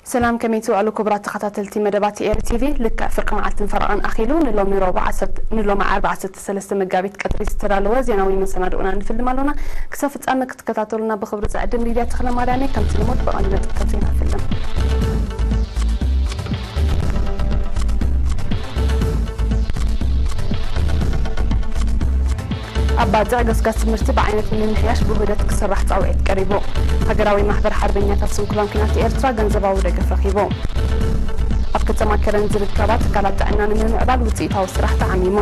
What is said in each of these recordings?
ሰላም፣ ከመይ ትውዕሉ ክቡራት ተኸታተልቲ መደባት ኤሪ ቲቪ? ልክዕ ፍርቂ መዓልትን ፈረቓን ኣኺሉ ንሎሚ ረቡዕ ዓሰርተ ንሎሚ ዓርቢ ዓሰርተ ሰለስተ መጋቢት ቀትሪ ዝተዳለወ ዜናዊ መሰናድኦና ንፍልም ኣሎና። ክሳብ ፍጻመ ክትከታተሉና ብኽብሪ ዝዕድም ሊድያ ተኽለማርያም እየ። ከምቲ ልሙድ ብቐንዱ ነጥብታት ንፍልም። ኣብ ባጽዕ ገስጋስ ትምህርቲ ብዓይነት ንምምሕያሽ ብውህደት ክስራሕ ጻውዒት ቀሪቡ። ሃገራዊ ማሕበር ሓርበኛታት ስንኩላን ኲናት ኤርትራ ገንዘባዊ ደገፍ ረኺቡ። ኣብ ከተማ ከረን ዝርከባ ትካላት ጥዕና ንምምዕባል ውጽኢታዊ ስራሕ ተዓሚሙ።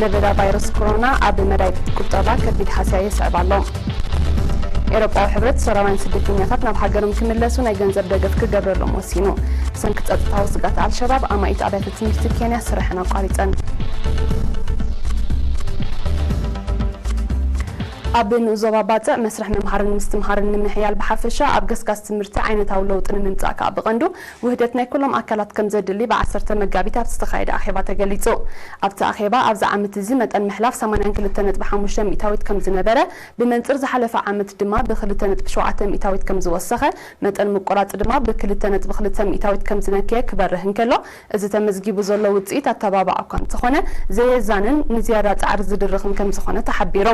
ለበዳ ቫይረስ ኮሮና ኣብ መዳይ ቁጠባ ከቢድ ሃስያ የስዕብ ኣሎ። ኤውሮጳዊ ሕብረት ሶርያውያን ስደተኛታት ናብ ሃገሮም ክምለሱ ናይ ገንዘብ ደገፍ ክገብረሎም ወሲኑ። ብሰንኪ ጸጥታዊ ስጋት ኣልሸባብ ኣማኢት ኣብያተ ትምህርቲ ኬንያ ስርሐን ኣቋሪጸን። ኣብ ንኡስ ዞባ ባጽዕ መስርሕ ምምሃርን ምስትምሃርን ንምሕያል ብሓፈሻ ኣብ ገስጋስ ትምህርቲ ዓይነታዊ ለውጢ ንምምጻእ ከኣ ብቐንዱ ውህደት ናይ ኩሎም ኣካላት ከም ዘድሊ ብዓሰርተ መጋቢት ኣብ ዝተኻየደ ኣኼባ ተገሊጹ። ኣብቲ ኣኼባ ኣብዚ ዓመት እዚ መጠን ምሕላፍ ሰማንያን ክልተ ነጥቢ ሓሙሽተ ሚእታዊት ከም ዝነበረ፣ ብመንጽር ዝሓለፈ ዓመት ድማ ብክልተ ነጥቢ ሸውዓተ ሚእታዊት ከም ዝወሰኸ፣ መጠን ምቁራጽ ድማ ብክልተ ነጥቢ ክልተ ሚእታዊት ከም ዝነከየ ክበርህ እንከሎ፣ እዚ ተመዝጊቡ ዘሎ ውጽኢት ኣተባባዕ እኳ እንተኾነ፣ ዘየዛንን ንዝያዳ ጻዕሪ ዝድርኽን ከም ዝኾነ ተሓቢሩ።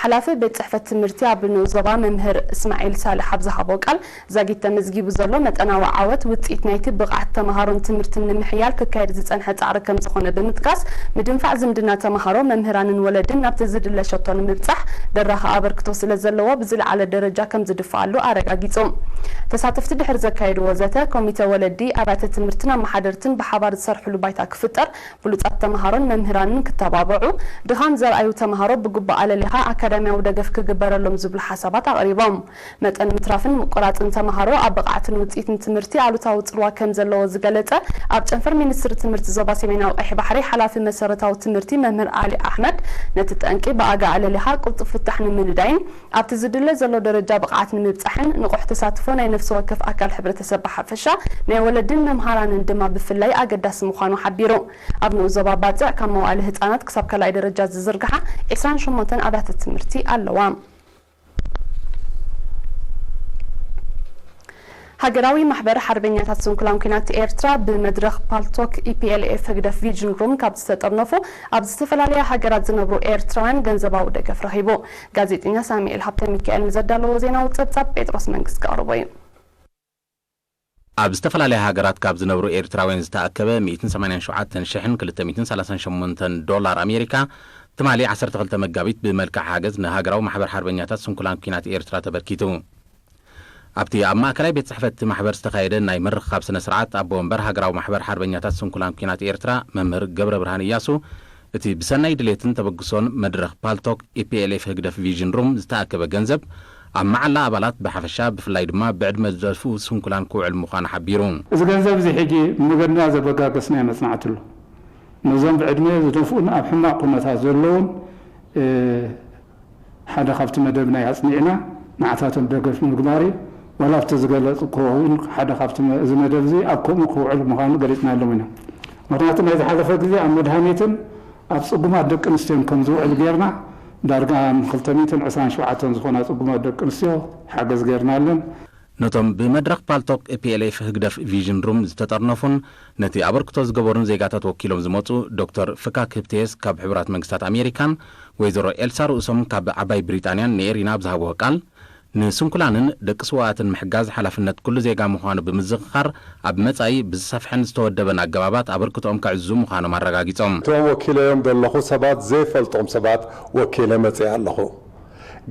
ሓላፊ ቤት ጽሕፈት ትምህርቲ ኣብ ንኡስ ዞባ መምህር እስማዒል ሳልሕ ኣብ ዝሃቦ ቃል፣ ዛጊት ተመዝጊቡ ዘሎ መጠናዊ ዓወት ውጽኢት ናይቲ ብቕዓት ተመሃሮን ትምህርትን ንምሕያል ክካየድ ዝጸንሐ ጻዕሪ ከም ዝኾነ ብምጥቃስ፣ ምድንፋዕ ዝምድና ተመሃሮ፣ መምህራንን ወለድን ናብቲ ዝድለ ሸቶ ንምብጻሕ ደራኺ ኣበርክቶ ስለ ዘለዎ ብዝለዓለ ደረጃ ከም ዝድፍኣሉ ኣረጋጊጹ። ተሳተፍቲ ድሕሪ ዘካየድዎ ዘተ፣ ኮሚተ ወለዲ፣ ኣብያተ ትምህርትን ኣመሓደርትን ብሓባር ዝሰርሕሉ ባይታ ክፍጠር፣ ብሉጻት ተመሃሮን መምህራንን ክተባብዑ፣ ድኻም ዘርኣዩ ተመሃሮ ብግቡእ ኣለሊኻ ኣካዳሚያዊ ደገፍ ክግበረሎም ዝብሉ ሓሳባት ኣቕሪቦም። መጠን ምትራፍን ምቁራጽን ተመሃሮ ኣብ ብቕዓትን ውጽኢትን ትምህርቲ ኣሉታዊ ጽልዋ ከም ዘለዎ ዝገለጸ ኣብ ጨንፈር ሚኒስትሪ ትምህርቲ ዞባ ሰሜናዊ ቀይሕ ባሕሪ ሓላፊ መሰረታዊ ትምህርቲ መምህር ኣሊ ኣሕመድ፣ ነቲ ጠንቂ ብኣጋ ኣለሊኻ ቅልጡፍ ፍታሕ ንምንዳይን ኣብቲ ዝድለ ዘሎ ደረጃ ብቕዓት ንምብጻሕን ንቑሕ ተሳትፎ ናይ ነፍሲ ወከፍ ኣካል ሕብረተሰብ ብሓፈሻ ናይ ወለድን መምሃራንን ድማ ብፍላይ ኣገዳሲ ምዃኑ ሓቢሩ። ኣብ ንኡስ ዞባ ባጽዕ ካብ መዋእለ ህጻናት ክሳብ ካልኣይ ደረጃ ዝዝርግሓ ዒስራን ሸሞንተን ኣብያተ ትምህርቲ ኣለዋ። ሃገራዊ ማሕበር ሓርበኛታት ስንኩላን ኲናት ኤርትራ ብመድረኽ ፓልቶክ ኢፒኤልኤፍ ህግደፍ ቪዥን ሩም ካብ ዝተጠርነፉ ኣብ ዝተፈላለያ ሃገራት ዝነብሩ ኤርትራውያን ገንዘባዊ ደገፍ ረኺቡ። ጋዜጠኛ ሳሙኤል ሃብተ ሚካኤል ንዘዳለዎ ዜናዊ ጸብጻብ ጴጥሮስ መንግስት ከቕርቦ እዩ። ኣብ ዝተፈላለያ ሃገራት ካብ ዝነብሩ ኤርትራውያን ዝተኣከበ ሚእትን ሰማንያን ሸውዓተን ሽሕን ክልተ ሚእትን ሰላሳን ሸሞንተን ዶላር ኣሜሪካ ትማሊ ዓሰርተ ክልተ መጋቢት ብመልክዕ ሓገዝ ንሃገራዊ ማሕበር ሓርበኛታት ስንኩላን ኲናት ኤርትራ ተበርኪቱ። ኣብቲ ኣብ ማእከላይ ቤት ጽሕፈት እቲ ማሕበር ዝተኻየደ ናይ ምርኽኻብ ስነ ስርዓት ኣቦ ወንበር ሃገራዊ ማሕበር ሓርበኛታት ስንኩላን ኲናት ኤርትራ መምህር ገብረ ብርሃን እያሱ፣ እቲ ብሰናይ ድሌትን ተበግሶን መድረኽ ፓልቶክ ኢፒኤልኤፍ ህግደፍ ቪዥን ሩም ዝተኣከበ ገንዘብ ኣብ መዓላ ኣባላት ብሓፈሻ ብፍላይ ድማ ብዕድመ ዝደፍኡ ስንኩላን ክውዕል ምዃኑ ሓቢሩ። እዚ ገንዘብ እዚ ሕጂ መገድና ዘበጋገስናዮ መጽናዕቲ ኣሎ። ነዞም ብዕድመ ዝደፍኡን ኣብ ሕማቕ ኩነታት ዘለውን፣ እ፣ ሓደ ካብቲ መደብና ኣጽኒዕና ንዓታቶም ደገፍ ምግባር እዩ። ዋላ ኣብቲ ዝገለጽኩዎ እውን ሓደ ካብቲ መ-፣ እዚ መደብ እዚ ኣብ ከምኡ ክውዕል ምዃኑ ገሊጽናሎም ኢና። ምኽንያቱ ናይ ዝሓለፈ ግዜ ኣብ መድሃኒትን ኣብ ጽጉማት ደቂ ኣንስትዮን ከም ዝውዕል ጌርና ዳርጋ ን ክልተ ሚእትን ዕስራን ሸውዓተን ዝኾና ጽጉማት ደቂ ኣንስትዮ ሓገዝ ጌርናለን። ነቶም ብመድረኽ ፓልቶክ ፒኤልኤፍ ህግደፍ ቪዥን ሩም ዝተጠርነፉን ነቲ ኣበርክቶ ዝገበሩን ዜጋታት ወኪሎም ዝመጹ ዶክተር ፍካክ ህብቴስ ካብ ሕቡራት መንግስታት ኣሜሪካን ወይዘሮ ኤልሳ ርእሶም ካብ ዓባይ ብሪጣንያን ንኤሪና ኣብ ዝሃብዎ ቃል፣ ንስንኩላንን ደቂ ስውኣትን ምሕጋዝ ሓላፍነት ኩሉ ዜጋ ምዃኑ ብምዝኽኻር፣ ኣብ መጻኢ ብዝሰፍሐን ዝተወደበን ኣገባባት ኣበርክቶኦም ከዕዝዙ ምዃኖም ኣረጋጊጾም። እቶም ወኪለዮም ዘለኹ ሰባት ዘይፈልጦም ሰባት ወኪለ መጽየ ኣለኹ።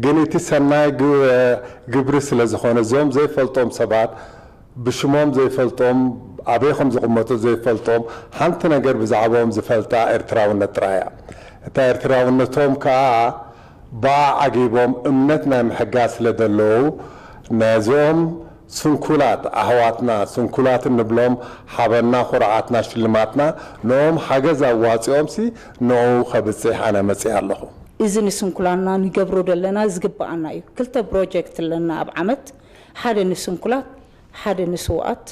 ግን እቲ ሰናይ ግ-፣ ግብሪ ስለ ዝኾነ፣ እዞም ዘይፈልጦም ሰባት፣ ብሽሞም ዘይፈልጦም፣ ኣበይ ከም ዝቕመጡ ዘይፈልጦም፣ ሓንቲ ነገር ብዛዕባኦም ዝፈልጣ ኤርትራውነት ጥራይ እያ። እታ ኤርትራውነቶም ከኣ ብኣ ዓጊቦም እምነት ናይ ምሕጋዝ ስለ ዘለዉ፣ ነዞም ስንኩላት ኣሕዋትና፣ ስንኩላት እንብሎም ሓበንና፣ ኩርዓትና፣ ሽልማትና፣ ንኦም ሓገዝ ኣዋጺኦምሲ ንኡ ከብጽሕ ኣነ መጺኣ ኣለኹ። እዚ ንስንኩላንና ንገብሮ ዘለና ዝግብኣና እዩ። ክልተ ፕሮጀክት ኣለና ኣብ ዓመት፣ ሓደ ንስንኩላት፣ ሓደ ንስውኣት።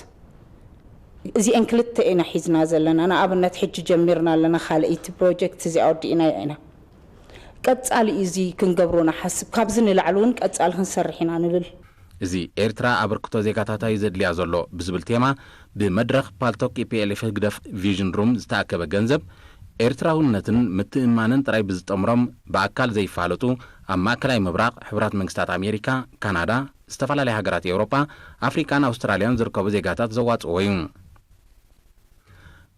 እዚአን ክልተ ኢና ሒዝና ዘለና። ንኣብነት ሕጂ ጀሚርና ኣለና፣ ካልኣይቲ ፕሮጀክት እዚኣ ወዲእናዮ ኢና። ቀጻሊ እዩ እዚ ክንገብሮ ንሓስብ። ካብዚ ንላዕሊ እውን ቀጻሊ ክንሰርሕ ኢና ንብል። እዚ ኤርትራ ኣበርክቶ ዜጋታታ እዩ ዘድልያ ዘሎ ብዝብል ቴማ ብመድረኽ ፓልቶክ ኢፒኤልኤፍ ህግደፍ ቪዥን ሩም ዝተኣከበ ገንዘብ፣ ኤርትራውነትን ምትእምማንን ጥራይ ብዝጠምሮም ብኣካል ዘይፋለጡ ኣብ ማእከላይ ምብራቕ፣ ሕቡራት መንግስታት ኣሜሪካ፣ ካናዳ፣ ዝተፈላለያ ሃገራት ኤውሮጳ፣ ኣፍሪቃን ኣውስትራልያን ዝርከቡ ዜጋታት ዘዋጽእዎ እዩ።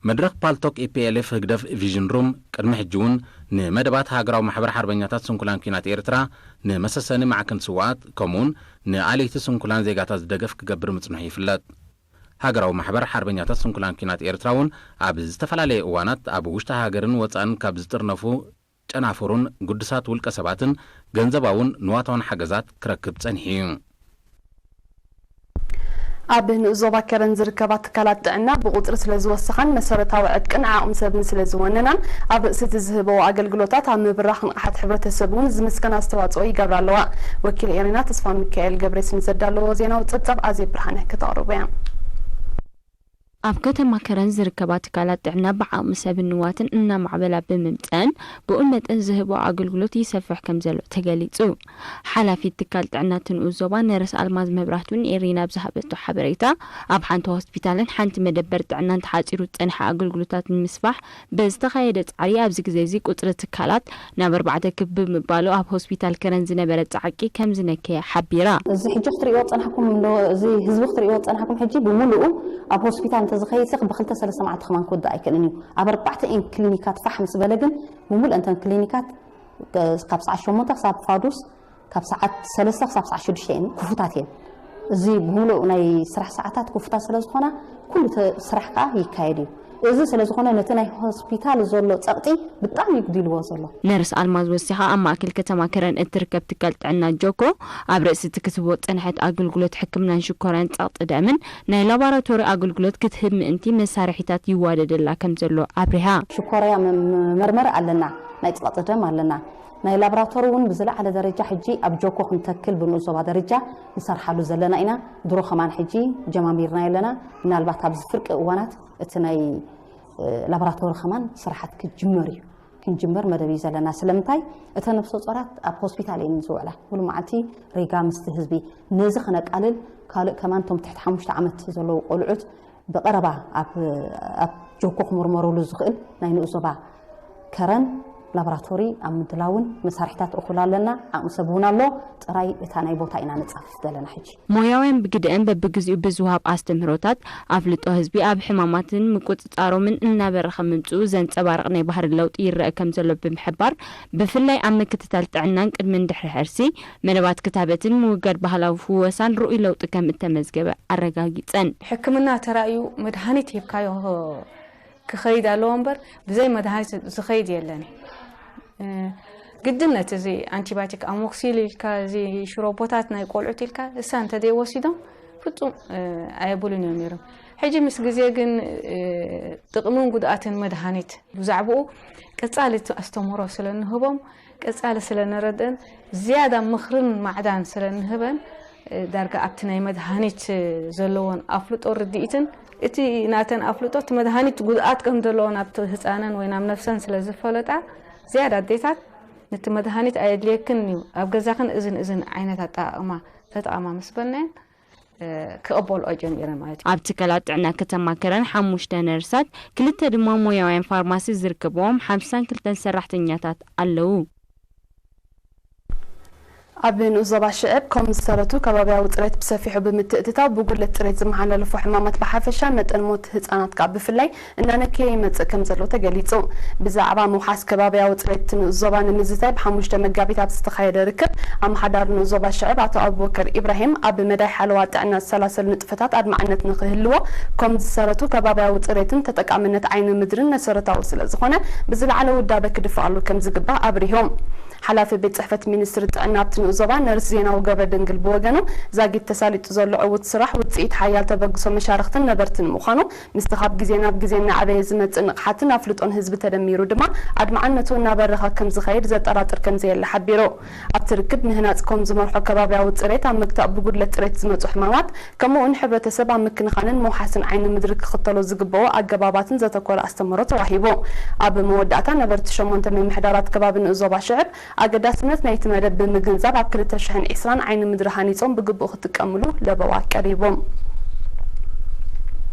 መድረኽ ፓልቶክ ኢፒኤልኤፍ ህግደፍ ቪዥን ሩም ቅድሚ ሕጂ እውን ንመደባት ሃገራዊ ማሕበር ሓርበኛታት ስንኩላን ኲናት ኤርትራ፣ ንመሰሰኒ ማዕከን ስውኣት፣ ከምኡውን ንኣልይቲ ስንኩላን ዜጋታት ዝደገፍ ክገብር ምጽንሑ ይፍለጥ። ሃገራዊ ማሕበር ሓርበኛታት ስንኩላን ኲናት ኤርትራ እውን ኣብ ዝተፈላለየ እዋናት ኣብ ውሽጢ ሃገርን ወጻእን ካብ ዝጥርነፉ ጨናፍሩን ግዱሳት ውልቀ ሰባትን ገንዘባውን ንዋታውን ሓገዛት ክረክብ ጸኒሑ እዩ። ኣብ ንኡስ ዞባ ከረን ዝርከባ ትካላት ጥዕና ብቁጽሪ ስለ ዝወሰኻን መሰረታዊ ዕጥቅን ዓቕሚ ሰብን ስለ ዝወነናን፣ ኣብ ርእሲ እቲ ዝህበኦ ኣገልግሎታት ኣብ ምብራኽ ንቕሓት ሕብረተሰብ እውን ዝምስገን ኣስተዋጽኦ ይገብራ ኣለዋ። ወኪል ኤሪና ተስፋ ሚካኤል ገብሬስ ንዘዳለዎ ዜናዊ ጸብጻብ ኣዜብ ብርሃነ ክተቕርቦ እያ። ኣብ ከተማ ከረን ዝርከባ ትካላት ጥዕና ብዓቕሚ ሰብን ንዋትን እናማዕበላ ብምምፀን፣ ብኡ መጠን ዝህቦ ኣገልግሎት ይሰፍሕ ከም ዘሎ ተገሊጹ። ሓላፊት ትካል ጥዕና እቲ ንኡስ ዞባ ነርስ ኣልማዝ መብራህቱ ንኤሪና ኣብ ዝሃበቶ ሓበሬታ፣ ኣብ ሓንቲ ሆስፒታልን ሓንቲ መደበር ጥዕናን ተሓፂሩ ዝፀንሐ ኣገልግሎታት ንምስፋሕ ብዝተኻየደ ጻዕሪ ኣብዚ ግዜ እዚ ቁጽሪ ትካላት ናብ ኣርባዕተ ክብ ብምባሉ ኣብ ሆስፒታል ከረን ዝነበረ ጻዕቂ ከም ዝነከየ ሓቢራ። እዚ ሕጂ ክትርእይዎ ዝጸናሕኩም እንዶ፣ እዚ ህዝቢ ክትርእይዎ ዝጸናሕኩም ሕጂ ብምሉኡ ኣብ ሆስፒታል እንተዝኸይድ ሰብ ብክልተ ሰለስተ መዓልቲ ከማን ክወድእ ኣይክእልን እዩ። ኣብ ኣርባዕተ እየን ክሊኒካት ፋሕ ምስ በለ ግን ብምሉእ እንተን ክሊኒካት ከ-፣ ካብ ሰዓት ሸሞንተ ክሳብ ፋዱስ ካብ ሰዓት ሰለስተ ክሳብ ሰዓት ሽዱሽተ እየን ክፉታት እየን። እዚ ብምሉእ ናይ ስራሕ ሰዓታት ክፉታት ስለ ዝኾና፣ ኩሉ ተ-፣ ስራሕ ከኣ ይካየድ እዩ። እዚ ስለ ዝኾነ፣ ነቲ ናይ ሆስፒታል ዘሎ ጸቕጢ ብጣዕሚ እዩ ጉዲልዎ ዘሎ። ነርስ ኣልማዝ ወሲኻ፣ ኣብ ማእከል ከተማ ከረን እትርከብ ትካል ጥዕና ጆኮ፣ ኣብ ርእሲ እቲ ክትህቦ ዝጸንሐት ኣገልግሎት ሕክምናን ሽኮርያን ጸቕጢ ደምን ናይ ላቦራቶሪ ኣገልግሎት ክትህብ ምእንቲ መሳርሒታት ይዋደደላ ከም ዘሎ ኣብሪሃ። ሽኮርያ መ-፣ መ-፣ መርመሪ ኣለና፣ ናይ ጸቕጢ ደም ኣለና። ናይ ላቦራቶሪ እውን ብዝለዓለ ደረጃ ሕጂ ኣብ ጆኮ ክንተክል ብንኡስ ዞባ ደረጃ ንሰርሓሉ ዘለና ኢና። ድሮ ከማን ሕጂ ጀማሚርና ኣለና። ምናልባት ኣብዚ ፍርቂ እዋናት እቲ ናይ፣ እ፣ ላቦራቶሪ ከማን ስራሓት ክጅመር እዩ። ክንጅምር መደብ እዩ ዘለና። ስለምንታይ? እተን ነፍሰ ጾራት ኣብ ሆስፒታል እየን ዝውዕላ። ኩሉ መዓልቲ ሪጋ ምስቲ ህዝቢ። ነዚ ከነቃልል፣ ካልእ ከማን እቶም ትሕቲ ሓሙሽተ ዓመት ዘለዉ ቆልዑት ብቐረባ ኣብ፣ ኣብ ጆኮ ክምርመሩሉ ዝኽእል ናይ ንኡስ ዞባ ከረን ላቦራቶሪ ኣብ ምድላውን መሳርሒታት እኹል ኣለና። ዓቕሚ ሰብ እውን ኣሎ። ጥራይ እታ ናይ ቦታ ኢና ንጻፍፍ ዘለና ሕጂ። ሞያውያን ብግደአን በብግዚኡ ብዝወሃብ ኣስተምህሮታት ኣፍልጦ ህዝቢ ኣብ ሕማማትን ምቁጽጻሮምን እናበረኸ ምምጽኡ ዘንጸባርቕ ናይ ባህሪ ለውጢ ይረአ ከም ዘሎ ብምሕባር፣ ብፍላይ ኣብ ምክትታል ጥዕናን ቅድምን ድሕሪ ሕርሲ፣ መደባት ክታበትን ምውጋድ ባህላዊ ፍወሳን ርኡይ ለውጢ ከም እተመዝገበ ኣረጋጊጸን። ሕክምና ተራእዩ መድሃኒት ሂብካዮ ክኸይድ ኣለዎ እምበር፣ ብዘይ መድሃኒት ዝኸይድ የለን። እ፣ ግድነት እዚ ኣንቲባዮቲክ ኣሞክሲል ኢልካ፣ እዚ ሽሮቦታት ናይ ቆልዑት ኢልካ፣ እሳ እንተዘይወሲዶም ፍጹም፣ እ፣ ኣየብሉን እዮም ነይሮም። ሕጂ ምስ ግዜ ግን፣ እ፣ ጥቕምን ጉድኣትን መድሃኒት ብዛዕባኡ ቀጻሊ እቲ ኣስተምህሮ ስለ እንህቦም፣ ቀጻሊ ስለ ነረድአን፣ ዝያዳ ምኽርን ማዕዳን ስለ እንህበን፣ እ፣ ዳርጋ ኣብቲ ናይ መድሃኒት ዘለወን ኣፍልጦ ርድኢትን፣ እቲ ናተን ኣፍልጦ፣ እቲ መድሃኒት ጉድኣት ከም ዘለዎን ኣብቲ ህጻነን ወይ ናብ ነፍሰን ስለ ዝፈለጣ፣ ዝያዳ ኣዴታት ነቲ መድሃኒት ኣየድልየክን እዩ፣ ኣብ ገዛኽን እዝን እዝን ዓይነት ኣጠቓቕማ ተጠቐማ ምስ በልናየን፣ እ፣ ክቕበልኦ ጀሚረን ማለት እዩ። ኣብ ትካላት ጥዕና ከተማ ከረን ሓሙሽተ ነርሳት፣ ክልተ ድማ ሞያውያን ፋርማሲ ዝርከብዎም ሓምሳን ክልተን ሰራሕተኛታት ኣለዉ። ኣብ ንኡስ ዞባ ሽዕብ ኮም ዝሰረቱ ከባብያዊ ጽሬት ብሰፊሑ ብምትእትታው ብጉድለት ጽሬት ዝመሓላለፉ ሕማማት ብሓፈሻ መጠን ሞት ህጻናት ከኣ ብፍላይ እናነከየ ይመጽእ ከም ዘሎ ተገሊጹ። ብዛዕባ ምውሓስ ከባብያዊ ጽሬት ንኡስ ዞባ ንምዝታይ ብሓሙሽተ መጋቢት ኣብ ዝተኻየደ ርክብ ኣመሓዳሪ ንኡስ ዞባ ሽዕብ ኣቶ ኣቡበከር ኢብራሂም ኣብ መዳይ ሓለዋ ጥዕና ዝሰላሰል ንጥፈታት ኣድማዕነት ንኽህልዎ ኮም ዝሰረቱ ከባብያዊ ጽሬትን ተጠቃምነት ዓይኒ ምድርን መሰረታዊ ስለ ዝኾነ ብዝለዓለ ውዳበ ክድፋኣሉ ከም ዝግባእ ኣብሪሆም። ሓላፊ ቤት ጽሕፈት ሚኒስትሪ ጥዕና ኣብቲ ንኡስ ዞባ ነርስ ዜናዊ ገብረድንግል ብወገኑ፣ ዛጊት ተሳሊጡ ዘሎ ዕዉት ስራሕ ውጽኢት ሓያል ተበግሶ መሻርኽትን ነበርትን ምዃኑ፣ ምስቲ ካብ ግዜ ናብ ግዜ እናዓበየ ዝመጽእ ንቕሓትን ኣፍልጦን ህዝቢ ተደሚሩ ድማ ኣድማዕነቱ እናበረኸ ከም ዝኸይድ ዘጠራጥር ከም ዘየለ ሓቢሩ። ኣብቲ ርክብ ምህናጽ ኮም ዝመርሖ ከባብያዊ ጽሬት ኣብ ምግታእ ብጉድለት ጽሬት ዝመጹ ሕማማት፣ ከምኡ'ውን ሕብረተሰብ ኣብ ምክንኻንን ምውሓስን ዓይኒ ምድሪ ክኽተሎ ዝግበኦ ኣገባባትን ዘተኮረ ኣስተምህሮ ተዋሂቡ። ኣብ መወዳእታ ነበርቲ ሸሞንተ ምምሕዳራት ከባቢ ንኡስ ዞባ ሽዕብ ኣገዳስነት ናይቲ መደብ ብምግንዛብ፣ ኣብ ክልተ ሽሕን ዕስራን ዓይኒ ምድሪ ሃኒጾም ብግቡእ ክጥቀምሉ ለበዋ ቀሪቡ።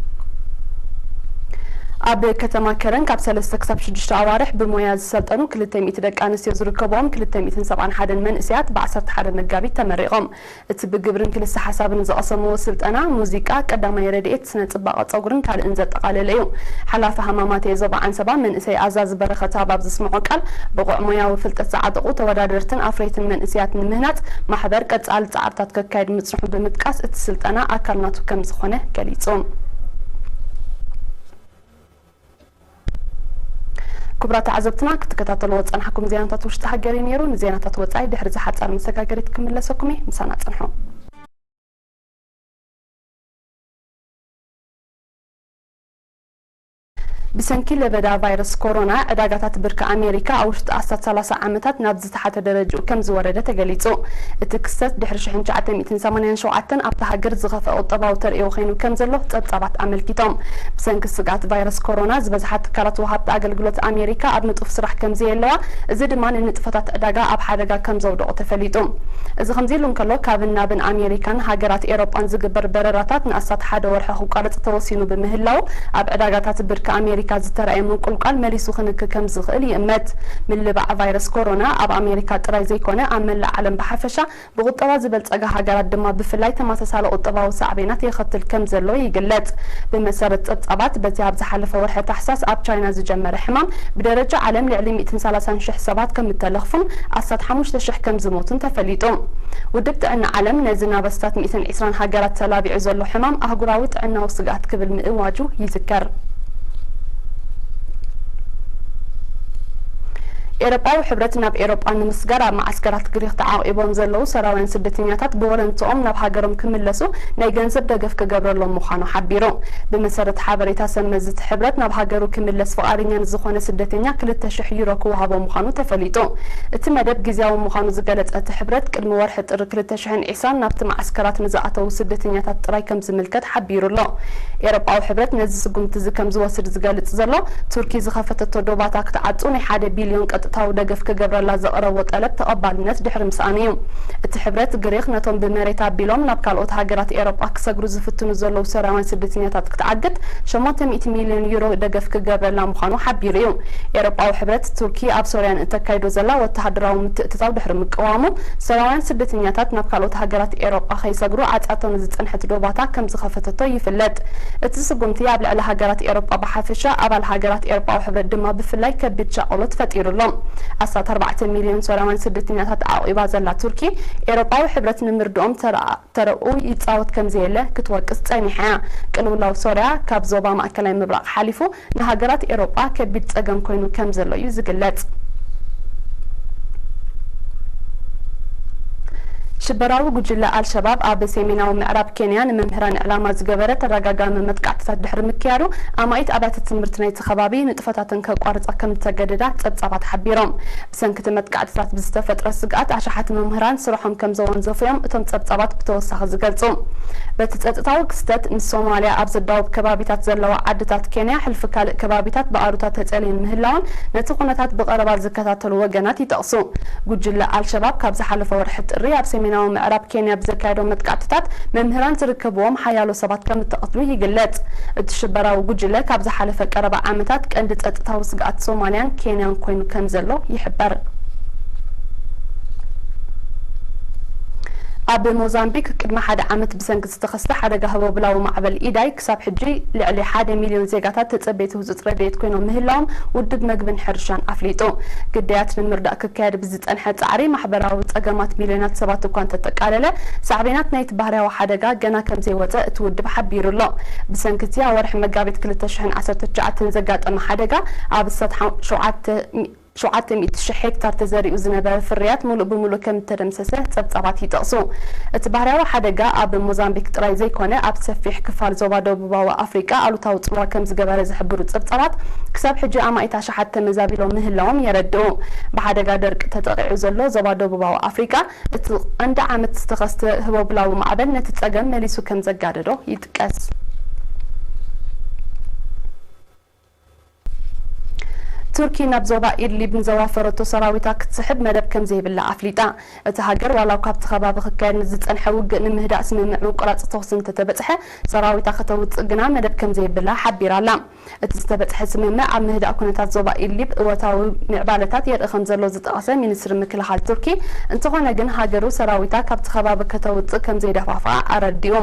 ኣብ ከተማ ከረን ካብ ሰለስተ ክሳብ ሽዱሽተ ኣዋርሕ ብሞያ ዝሰልጠኑ ክልተ ሚእቲ ደቂ ኣንስትዮ ዝርከብዎም ክልተ ሚእትን ሰብዓን ሓደን መንእሰያት ብ ዓሰርተ ሓደ መጋቢት ተመሪቖም። እቲ ብግብርን ክልሰ ሓሳብን ዝቐሰምዎ ስልጠና፣ ሙዚቃ፣ ቀዳማይ ረድኤት፣ ስነ ጽባቐ ጸጉርን ካልእን ዘጠቓለለ እዩ። ሓላፊ ሃማማተይ ዞባ ዓንሰባ መንእሰይ ኣዛዚ በረኸት ኣብ ኣብ ዘስምዖ ቃል፣ ብቑዕ ሞያዊ ፍልጠት ዝዓጠቑ ተወዳደርትን ኣፍረይትን መንእሰያት ንምህናጽ ማሕበር ቀጻሊ ጻዕርታት ከካይድ ምጽንሑ ብምጥቃስ፣ እቲ ስልጠና ኣካል ናቱ ከም ዝኾነ ገሊጹ። ክቡራት ተዓዘብትና፣ ክትከታተልዎ ዝጸናሕኩም ዜናታት ውሽጢ ሃገር እዩ ነይሩ። ንዜናታት ወጻኢ ድሕሪ ዝሓጻር መሰጋገሪት ክምለሰኩም እየ። ምሳና ጽንሑ። ብሰንኪ ለበዳ ቫይረስ ኮሮና፣ ዕዳጋታት ብርኪ ኣሜሪካ ኣብ ውሽጢ ኣስታት ሰላሳ ዓመታት ናብ ዝተሓተ ደረጅኡ ከም ዝወረደ ተገሊጹ። እቲ ክስተት ድሕሪ ሽሕን ትሽዓተ ሚእትን ሰማንያን ሸውዓተን ኣብታ ሃገር ዝኸፍአ ቁጠባዊ ተርእዮ ኮይኑ ከም ዘሎ ጸብጻባት ኣመልኪቶም። ብሰንኪ ስግኣት ቫይረስ ኮሮና፣ ዝበዝሓ ትካላት ወሃብቲ ኣገልግሎት ኣሜሪካ ኣብ ንጡፍ ስራሕ ከም ዘየለዋ፣ እዚ ድማ ንንጥፈታት ዕዳጋ ኣብ ሓደጋ ከም ዘውደቖ ተፈሊጡ። እዚ ከምዚ ኢሉ እንከሎ፣ ካብን ናብን ኣሜሪካን ሃገራት ኤውሮጳን ዝግበር በረራታት ንኣስታት ሓደ ወርሒ ክቋረጽ ተወሲኑ ብምህላው፣ ኣብ ዕዳጋታት ብርኪ ኣሜሪካ ዝተራእየ ምንቁልቋል መሊሱ ክንክ ከም ዝኽእል ይእመት። ምልባዕ ቫይረስ ኮሮና ኣብ ኣሜሪካ ጥራይ ዘይኮነ፣ ኣብ መላእ ዓለም ብሓፈሻ፣ ብቁጠባ ዝበልጸጋ ሃገራት ድማ ብፍላይ ተመሳሳሊ ቁጠባዊ ሳዕቤናት የኸትል ከም ዘሎ ይግለጽ። ብመሰረት ጸብጻባት፣ በቲ ኣብ ዝሓለፈ ወርሒ ታሕሳስ ኣብ ቻይና ዝጀመረ ሕማም፣ ብደረጃ ዓለም ልዕሊ ሚእትን ሰላሳን ሽሕ ሰባት ከም እተለኽፉን ኣስታት ሓሙሽተ ሽሕ ከም ዝሞቱን ተፈሊጡ። ውድብ ጥዕና ዓለም ነዚ ናብ ኣስታት ሚእትን ዕስራን ሃገራት ተላቢዑ ዘሎ ሕማም ኣህጉራዊ ጥዕናዊ ስግኣት ክብል ምእዋጁ ይዝከር። ኤውሮጳዊ ሕብረት ናብ ኤውሮጳ ንምስጋር ኣብ መዓስከራት ግሪኽ ተዓቂቦም ዘለዉ ሶርያውያን ስደተኛታት ብወለንትኦም ናብ ሃገሮም ክምለሱ ናይ ገንዘብ ደገፍ ክገብረሎም ምዃኑ ሓቢሩ። ብመሰረት ሓበሬታ ሰብ መዚ እቲ ሕብረት፣ ናብ ሃገሩ ክምለስ ፍቓደኛ ንዝኾነ ስደተኛ ክልተ ሽሕ ዩሮ ክወሃቦ ምዃኑ ተፈሊጡ። እቲ መደብ ግዝያዊ ምዃኑ ዝገለጸ እቲ ሕብረት፣ ቅድሚ ወርሒ ጥሪ ክልተ ሽሕን ዕስራን ናብቲ መዓስከራት ንዝኣተዉ ስደተኛታት ጥራይ ከም ዝምልከት ሓቢሩ ኣሎ። ኤውሮጳዊ ሕብረት ነዚ ስጉምቲ እዚ ከም ዝወስድ ዝገልጽ ዘሎ፣ ቱርኪ ዝኸፈተቶ ዶባታ ክትዓጹ ናይ ሓደ ቢልዮን ቀጥታዊ ደገፍ ክገብረላ ዘቕረቦ ጠለብ ተቐባልነት ድሕሪ ምስኣኑ እዩ። እቲ ሕብረት፣ ግሪኽ ነቶም ብመሬት ኣቢሎም ናብ ካልኦት ሃገራት ኤውሮጳ ክሰግሩ ዝፍትኑ ዘለዉ ሶርያውያን ስደተኛታት ክትዓግት ሸሞንተ ሚእቲ ሚልዮን ዩሮ ደገፍ ክገብረላ ምዃኑ ሓቢሩ እዩ። ኤውሮጳዊ ሕብረት፣ ቱርኪ ኣብ ሶርያ ንእተካይዶ ዘላ ወተሃደራዊ ምትእትታው ድሕሪ ምቅዋሙ፣ ሶርያውያን ስደተኛታት ናብ ካልኦት ሃገራት ኤውሮጳ ከይሰግሩ ዓጽያቶ ንዝጸንሐት ዶባታ ከም ዝኸፈተቶ ይፍለጥ። እቲ ስጉምቲ ኣብ ልዕሊ ሃገራት ኤውሮጳ ብሓፈሻ፣ ኣባል ሃገራት ኤውሮጳዊ ሕብረት ድማ ብፍላይ ከቢድ ሻቕሎት ፈጢሩ ኣሎ። ኣስታት ኣርባዕተ ሚልዮን ሶርያውያን ስደተኛታት ዓቒባ ዘላ ቱርኪ፣ ኤውሮጳዊ ሕብረት ንምርድኦም ተራ-፣ ተረኡ ይጻወት ከም ዘየለ ክትወቅስ ጸኒሓ እያ። ቅልውላው ሶርያ ካብ ዞባ ማእከላይ ምብራቕ ሓሊፉ ንሃገራት ኤውሮጳ ከቢድ ጸገም ኮይኑ ከም ዘሎ እዩ ዝግለጽ። ሽበራዊ ጉጅለ ኣልሸባብ ኣብ ሰሜናዊ ምዕራብ ኬንያ ንመምህራን ዕላማ ዝገበረ ተደጋጋሚ መጥቃዕትታት ድሕሪ ምክያዱ፣ ኣማኢት ኣብያተ ትምህርቲ ናይቲ ከባቢ ንጥፈታተን ከቋርጻ ከም ዝተገደዳ ጸብጻባት ሓቢሮም። ብሰንኪ እቲ መጥቃዕትታት ብዝተፈጥረ ስግኣት፣ ኣሽሓት መምህራን ስርሖም ከም ዘወንዘፉ እዮም እቶም ጸብጻባት ብተወሳኺ ዝገልጹ። በቲ ጸጥታዊ ክስተት፣ ንሶማልያ ኣብ ዘዳውብ ከባቢታት ዘለዋ ዓድታት ኬንያ፣ ሕልፊ ካልእ ከባቢታት ብኣሉታ ተጸልየን ምህላወን ነቲ ኩነታት ብቐረባ ዝከታተሉ ወገናት ይጠቕሱ። ጉጅለ ኣልሸባብ ካብ ዝሓለፈ ወርሒ ጥሪ ኣብ ሰሜናዊ ምዕራብ ኬንያ ብዘካየዶ መጥቃዕትታት መምህራን ዝርከብዎም ሓያሎ ሰባት ከም እተቐትሉ ይግለጽ። እቲ ሽበራዊ ጉጅለ ካብ ዝሓለፈ ቀረባ ዓመታት ቀንዲ ጸጥታዊ ስግኣት ሶማልያን ኬንያን ኮይኑ ከም ዘሎ ይሕበር። ኣብ ሞዛምቢክ ቅድሚ ሓደ ዓመት ብሰንኪ ዝተኸስተ ሓደጋ ህቦብላዊ ማዕበል ኢዳይ ክሳብ ሕጂ ልዕሊ ሓደ ሚልዮን ዜጋታት ተጸበይቲ ህጹጽ ረድኤት ኮይኖም ምህላዎም ውድብ መግብን ሕርሻን ኣፍሊጡ። ግዳያት ንምርዳእ ክካየድ ብዝጸንሐ ጻዕሪ ማሕበራዊ ጸገማት ሚልዮናት ሰባት እኳ እንተጠቃለለ፣ ሳዕቤናት ናይቲ ባህርያዊ ሓደጋ ገና ከም ዘይወጸ እቲ ውድብ ሓቢሩ ኣሎ። ብሰንኪ እቲ ኣብ ወርሒ መጋቢት ክልተ ሽሕን ዓሰርተ ትሽዓተን ዘጋጠመ ሓደጋ፣ ኣብ ኣስታት ሓ-፣ ሸውዓተ ሚ-፣ ሸውዓተ ሚእቲ ሽሕ ሄክታር ተዘሪኡ ዝነበረ ፍርያት ምሉእ ብምሉእ ከም እተደምሰሰ ጸብጻባት ይጠቕሱ። እቲ ባህርያዊ ሓደጋ ኣብ ሞዛምቢክ ጥራይ ዘይኮነ፣ ኣብ ሰፊሕ ክፋል ዞባ ደቡባዊ ኣፍሪቃ ኣሉታዊ ጽልዋ ከም ዝገበረ ዝሕብሩ ጸብጻባት፣ ክሳብ ሕጂ ኣማኢት ኣሽሓት ተመዛቢሎም ምህላዎም የረድኡ። ብሓደጋ ደርቂ ተጠቒዑ ዘሎ ዞባ ደቡባዊ ኣፍሪቃ፣ እቲ ቀንዲ ዓመት ዝተኸስተ ህቦብላዊ ማዕበል ነቲ ጸገም መሊሱ ከም ዘጋደዶ ይጥቀስ። ቱርኪ ናብ ዞባ ኢድሊብ ንዘዋፈረቶ ሰራዊታ ክትስሕብ መደብ ከም ዘይብላ ኣፍሊጣ። እታ ሃገር ዋላ እኳ ኣብቲ ከባቢ ክካየድ ንዝጸንሐ ውግእ ንምህዳእ ስምምዕ ምቁራጽ ተኹሲ እንተተበጽሐ፣ ሰራዊታ ከተውጽእ ግና መደብ ከም ዘይብላ ሓቢራ ኣላ። እቲ ዝተበጽሐ ስምምዕ ኣብ ምህዳእ ኩነታት ዞባ ኢድሊብ እወታዊ ምዕባለታት የርኢ ከም ዘሎ ዝጠቐሰ ሚኒስትሪ ምክልኻል ቱርኪ፣ እንተኾነ ግን ሃገሩ ሰራዊታ ካብቲ ከባቢ ከተውጽእ ከም ዘይደፋፍኣ ኣረዲኡ።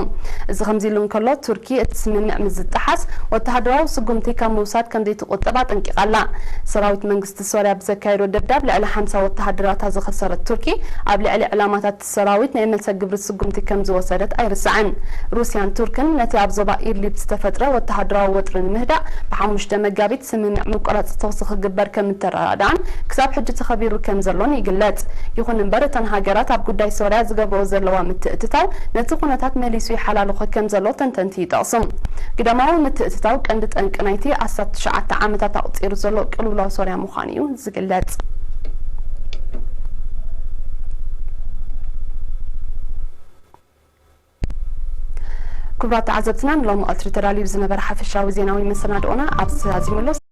እዚ ከምዚ ኢሉ እንከሎ፣ ቱርኪ እቲ ስምምዕ ምስ ዝጠሓስ ወተሃደራዊ ስጉምቲ ካብ ምውሳድ ከም ዘይትቑጠብ ኣጠንቂቓ ኣላ። ሰራዊት መንግስቲ ሶርያ ብዘካየዶ ደብዳብ ልዕሊ ሓምሳ ወተሃደራታ ዝኸሰረት ቱርኪ፣ ኣብ ልዕሊ ዕላማታት ሰራዊት ናይ መልሰ ግብሪ ስጉምቲ ከም ዝወሰደት ኣይርሳዕን። ሩስያን ቱርክን ነቲ ኣብ ዞባ ኢድሊብ ዝተፈጥረ ወተሃደራዊ ወጥሪ ንምህዳእ ብሓሙሽተ መጋቢት ስምምዕ ምቁራጽ ተኹሲ ክግበር ከም እተረዳድኣን ክሳብ ሕጂ ተኸቢሩ ከም ዘሎን ይግለጽ። ይኹን እምበር እተን ሃገራት ኣብ ጉዳይ ሶርያ ዝገብርኦ ዘለዋ ምትእትታው ነቲ ኩነታት መሊሱ ይሓላልኾ ከም ዘሎ ተንተንቲ ይጠቕሱ። ግዳማዊ ምትእትታው ቀንዲ ጠንቂ ናይቲ ኣስታት ትሽዓተ ዓመታት ኣቑጺሩ ዘሎ ቅልውላው ሶርያ ምዃኑ እዩ ዝግለጽ። ክቡራት ተዓዘብትና፣ ንሎሚ ቀትሪ ተዳልዩ ዝነበረ ሓፈሻዊ ዜናዊ መሰናድኦና ኣብዚ ተዛዚሙ ኣሎ።